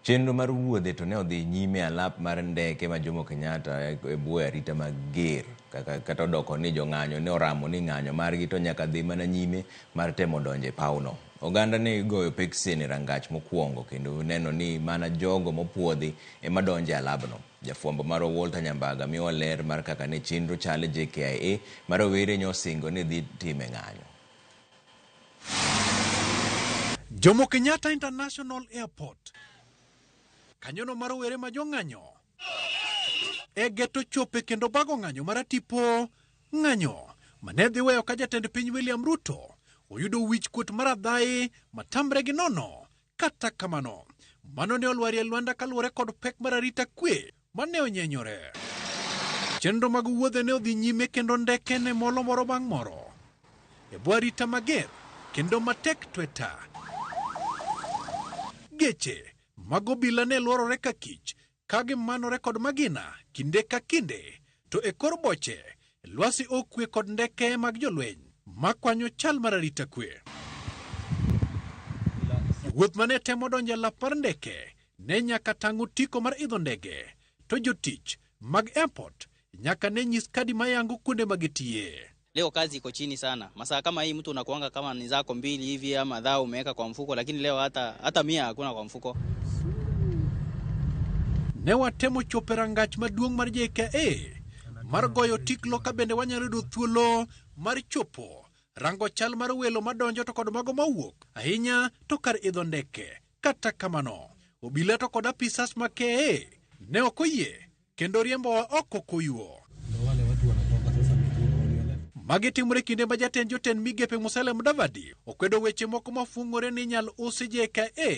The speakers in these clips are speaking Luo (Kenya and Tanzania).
Chenro mar wuodhe to ne odhi nyime e alap mar ndeke ma Jomo Kenyatta e bwo arita mager kata odoko ni jong'anyo ne oramo ni ng'anyo margi to nyaka dhi mana nyime mar temo donjo e pawno. Oganda ne igoyo peksen e rangach mokwongo kendo neno ni mana jogo mopuodhi ema donjo e alabno. Jafwambo marwa Walter Nyambaga miyowa ler mar kaka ne chenro chal e JKIA ma rowere nyosingo ni dhi time ng'anyo. Jomo Kenyatta International Airport. Kanyono mar rowere ma jong'anyo e geto chope kendo bago ng'anyo mar tipo ng'anyo mane dhi weyo ka jatend piny William Ruto oyudo wich kuot mar adhayi matamre gi nono. Kata kamano, mano ne olwarie lwanda kaluwore kod pek mar arita kwe mane onyenyore. Chenro mag wuodhe ne odhi nyime kendo ndeke ne molo moro bang' moro e bwo arita mager kendo matek tweta. Geche mag obila ne lworore ka kich ka gimanore kod magina kinde ka kinde, to e kor boche lwasi okwe kod ndeke mag jolweny makwanyo chal mar arita kwe. Wuoth mane temo donjo e lap mar ndeke ne nyaka tang' otiko mar idho ndege, to jotich mag airport nyaka ne nyis kadi mayango kuonde ma gitiye. Leo kazi iko chini sana. Masaa kama hii mtu unakuanga kama ni zako mbili hivi ama dhao umeweka kwa mfuko, lakini leo hata 100 hakuna kwa mfuko. Ne watemo chopo e rangach maduong' mar JKIA mar goyo tiklo ka bende wanyalo yudo thuolo mar chopo rango chal mar welo madonjo to kod mago mawuok ahinya to kar idho ndeke. Kata kamano, obila to kod apisas ma KAA ne ok oyie kendo riembowa oko koyuo. Magi timore kinde ma jatend jotend migepe Musalia Mudavadi okwedo weche moko mafung'ore ni inyal usi JKIA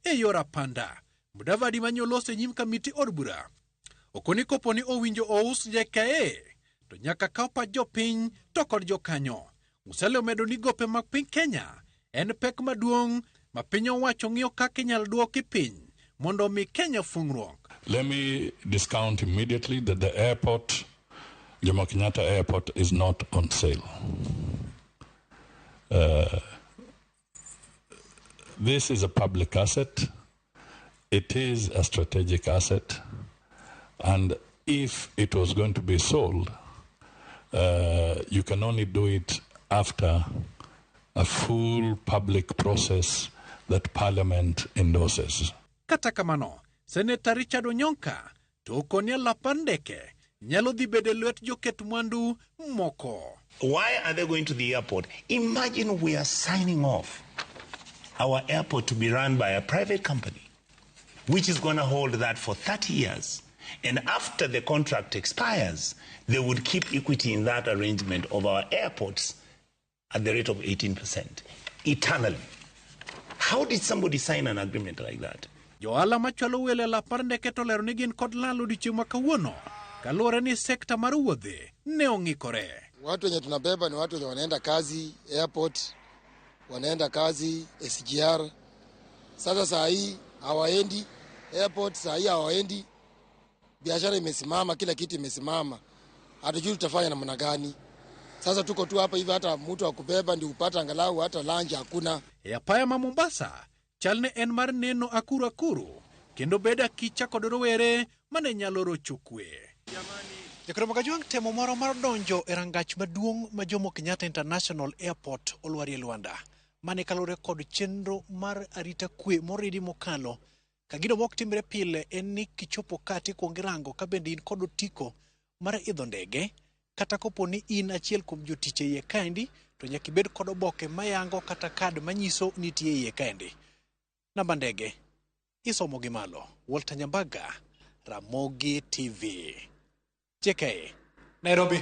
e yor apanda. Mudavadi manyoloso e nyim kamiti od bura okoni kopo ni owinjo ous JKIA to nyaka kaw pach jopiny to kod jokanyo. Musalia omedo ni gope mag piny Kenya en pek maduong' ma piny owacho ng'iyo kaka inyal duoki piny mondo omi Kenya fung'ruok. Let me discount immediately that the airport, Jomo Kenyatta Airport, is not on sale. This is a public asset. It is a strategic asset. And if it was going to be sold, you can only do it after a full public process that Parliament endorses. Kata kamano, Senator Richard Onyonka to okoni alap mar ndeke nyalo dhi bedo e lwet joket mwandu moko. Why are they going to the airport? Imagine we are signing off our airport to be run by a private company, which is going to hold that for 30 years. And after the contract expires, they would keep equity in that arrangement of our airports at the rate of 18% eternally. How did somebody sign an agreement like that? Johala machwalo welo e lap mar ndeke to olero ni gin kod lal odiochieng' ma kawuono kaluwore ni sekta mar wuodhe ne ong'ikore. Watu wenye tunabeba ni watu wenye wanaenda kazi airport, wanaenda kazi SGR. Sasa saa hii hawaendi airport, saa hii hawaendi, biashara imesimama, kila kitu imesimama, hatujui tutafanya namna gani. Sasa tuko tu hapa hivi, hata mtu akubeba ndio upata angalau hata lunch hakuna. E apaya ma Mombasa, chal ne en mar neno akuru akuru kendo bedo akicha kod rowere mane nyalo rocho kwe. Jakoro Magajwang' temo moro mar donjo e rangach maduong' ma Jomo Kenyatta International Airport olwarie lwanda. Mane kaluwore kod chenro mar arita kwe moridi mokalo. Ka gino mok timre pile en ni kichopo ka tikuongo irango ka bende in kod otiko mar idho ndege, kata kopo ni in achiel kuom jotich e iye kaendi, to nyaka ibed kod oboke mayango kata kad manyiso ni nitie e iye kaendi. Namba ndege isomo gi malo. Walter Nyambaga, Ramogi TV. JKIA, Nairobi.